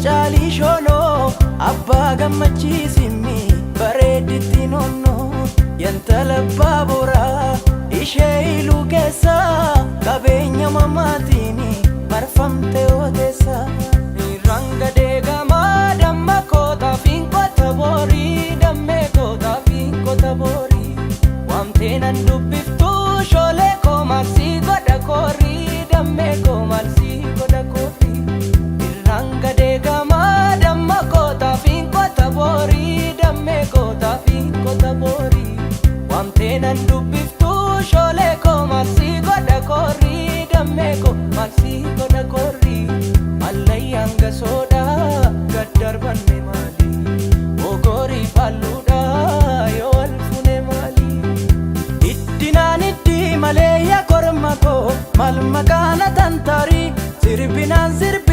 Caalii shoonoo abbaa gammachiisimmi bareedditti noonnoo yantala baaburaa ishee iluu keessa qabeenya mamaatiin marfamte oteessa. Ranga deegamaa damma kootaa fi qota boorii dammee kootaa fi qota boorii waamtee nan dubbiftuu shoolee koo maalsii godha koorii dammee koo maalsii godha koorii. Ranga deegamaa damma kootaa fi qota boorii dammee kootaa fi qota boorii waamtee nan dubbiftuu shoolee koo maalsii godha koorii dammee koo maalsii godha koorii. Allayyaan gasoodhaa gad darbanne maali? Ogorii faalluudhaa yoo wal fune maali? Iddinaan iddii malee yaa korma koo maal maqaana tantaarii sirbinaan sirbi.